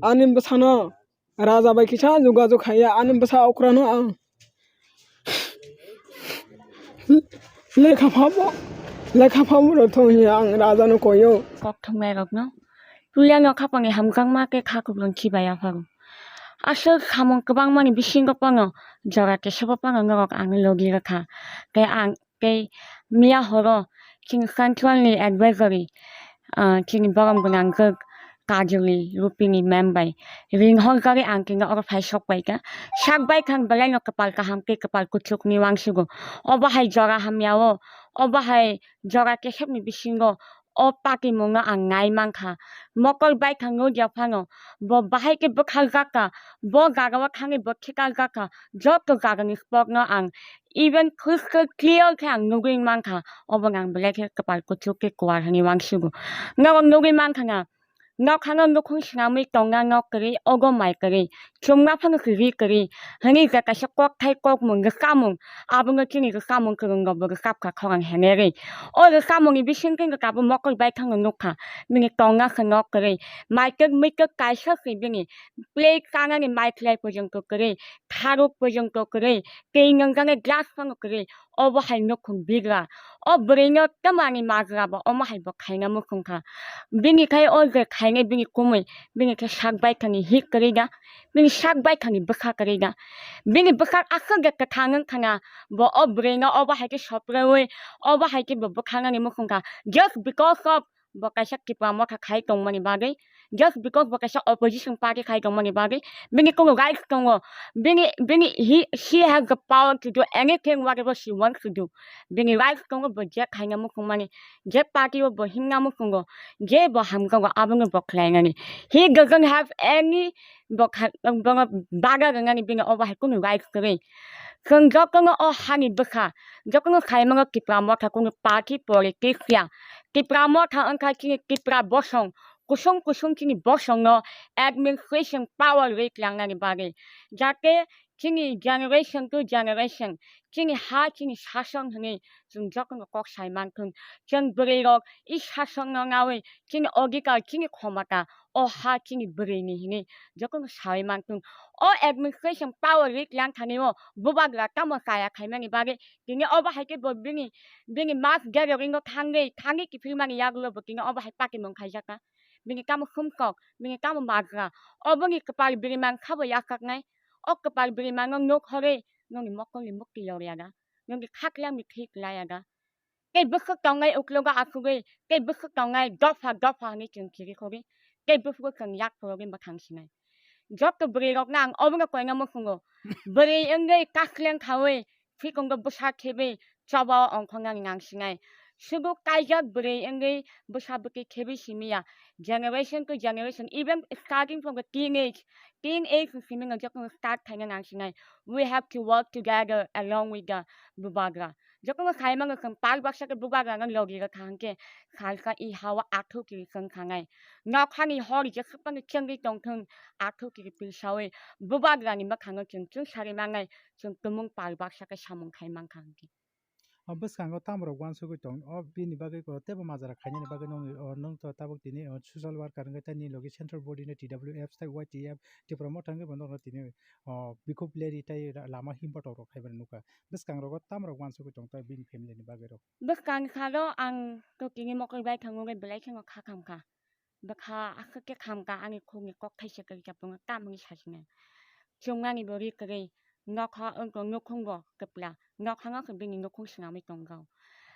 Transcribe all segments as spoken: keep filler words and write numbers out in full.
Ani bwsano raja bai kisa jogajog khaiya, ani bwsa okrano ang lekha phabo, lekha phabo rwthung hiya ang rajano koyo. Kok thumnairokno puilano khapangni hamjakma khe kha kuplung khibai yaphago. Aswk samung kwbangmani bisingo phano jora kesabo phano norok ang logi rwkha. Tei ang tei miya horo chini central ni advisory, ah, chini borom gwnang khe Kajoli Rupini mem bai ring hor gari ang khe oro phai sok pai kha. Sak bai kha ang belai no kwpal kaham tei kwpal kuchuk ni uansukgo. Obo hai jora hamya o, obo hai jora kesep ni bisingo o patimungno ang nai mankha. Mokol baithang nukya phano bo bahai khe bwkhaljak kha, bo jagao thangwi bo khikarjak kha, joto jagani kokno ang even crystal clear khe ang nugwi mankha. Obono ang belai khe kwpal kuchuk khe kuar hwnwi uansugo. Norok nugwi mankha na, nokhano nukhung swnamwi tongna nok kwrwi, ogo mai kwrwi, chumna phano kwrwi kwrwi hwnwi je kaisa kokthai kokmung rwkhamung, abono chini rwkhamung kwrwng rokbo rwkap kha khorang henerwi. O rwkhamungni bisingtwi rwkabo mokol baithangno nukha, bini tongna khe nok kwrwi, maikwk muikwk kaisa se bini plate kanani mai khlai pojongto kwrwi, tharuk pojongto kwrwi, tei nwngjani glass phano kwrwi, obo hai nukhung bigra. O bwrwino tamani majra bo omo hai bo khaina muchung kha. Bini khai o je khainai bini kumui, bini khe sak baithani hik kwrwi da, bini sak baithani bwkha kwrwi da. Bini bwkha aswk je kwthang wng khana, bo o bwrwino obo hai khe sopreui, obo hai khe bo bwkhanani muchung kha. Just because of bo kaisa Tipra Motha khai tongmani bagwi, just because bo kaisa opposition party khai tongmani bagwi, bini kono rights tongo, bini, bini, he, she has the power to do anything, whatever she wants to do. Bini rights tongo, bo je khaina muchungmani, je party o bo himna muchungo, je bo hamjago, abono bo khlainani. He doesn't have any, bo kha-, bono baga rwnani bini obo hai kono rights kwrwi. Chwng jotono o hani bwkha, jotono saimango Tipra Motha kono party politics ya. Tipra Motha wngkha chini Tipra bosong, kusung kusung chini bosongno administration power rwi tlangnani bagwi, jate chini generation to generation chini ha chini sasong hwnwi chwng jotono kok sai manthung. Chwng bwrwirok i sasongno naui chini odhikar, chini khomota o ha chini bwrwini hwnwi jotono sai manthung. O administration power rwi tlang thani o bubagra tamo chaya khaimani bagwi tini obo hai khe bo bini, bini mass gathering o thangwi, thangwi kiphilmani yagulo bo tini obo hai patimung khaijak kha. Bini tamo sumsok, bini tamo majra, oboni kwpal bwrwi mang kha bo yakhaknai. O kwpal bwrwi mangno nuk horwi nokni mokolni mukti yorya da, nokni khaklamni thik laya da. Tei bwswk tongnai uklogo asugwi, tei bwswk tongnai dopha dopha hwnwi chwng chiri khogwi, tei bwswk chwng yak phurogwi mwthang sinai. Joto bwrwirokno ang obono koina muchungo. Bwrwi wngwi kasleng khaui, phikungo bwsa thebwi, chobao ongkhornani nang sinai. Sudu kaijak bwrwi wngwi bwsa bwtwi thebwi simi ya. Generation to generation, even starting from the teenage, teenage ni simi no jotono start khaina nang sinai. We have to work together along with the bubagra. Jotono sai mano chwng pal baksa khe bubagrano logi rwkha hwnkhe salsa i hao athuk kiri chwng thangnai. Nokhani hor jesaphano chengwi tongthung, athuk kiri pilsaui bubagrani mwkhango chwng chwng sari mannai, chwng tumung pal baksa khe samung khai mankha hwnkhe. O bwskango tamrok uansugwi tong, o bini bagwi ko teibo majra khainani bagwi nokni, o, nwng to tabuk tini, o, social worker wngwi tei nini logi central body no T W F tei Y T F Tipra Motha wngwi bo nokno tini, o, bikhuk leri tei ra-, lama himbotok rok khai bai nukha. Bwskangrogo tamrok uansugwi tong tei bini family ni bagwi rok. Bwskang salo ang to tini mokol bai thangwi belai kheno kha khamkha. Bwkha aswk khe khamkha ani khukni kok thaisa kwrwi khe bono tamni sasinai. Chwngmani bo ri kwrwi, nokha wngkha nukhung bo kwpla, nokha no khe bini nukhung swnamwi tongkha.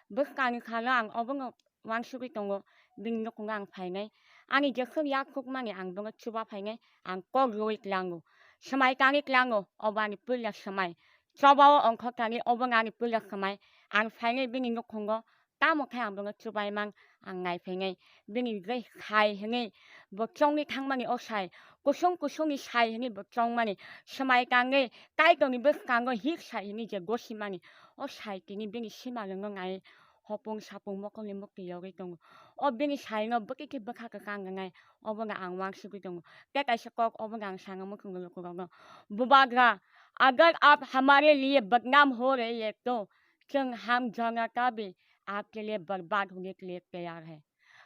Bwskangni salo ang obono uansugwi tongo, bini nukhungo ang phainai. Ani jephru yak khukmani ang bono chuba phainai, ang kok rwui tlango. Swmai tangwi tlango, obo ani puila swmai. Chobao ongkhor thani obono ani puila swmai. Ang phainai bini nukhungo, tamo khe ang bono chubaimang, ang naiphainai. Bini je sai hwnwi bo chongwi thangmani o sai, kusung kusungni sai hwnwi bo chongmani, swmai tangwi Kaitorni bwskango hik sai hwnwi je gosimani, o sai tini bini simalwngno nai hopung sapung mokolni mukti yogwi tongo. O bini saino bwtwi khe bwkha kwchang wngnai, obono ang uansugwi tongo. Tei kaisa kok obono ang sanga muchungo lukurokno, Bubagra, agar aap hamare liye badnaam ho rahe hain to, chwng ham janata bhi aapke liye barbad hone ke liye tayar hai.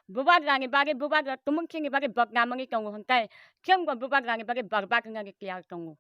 Bubagrani bagwi, bubagra tumung khini bagwi bok namani tongo hwnkhe, khengbo bubagrani bagwi borbak wngwi kiya tongo.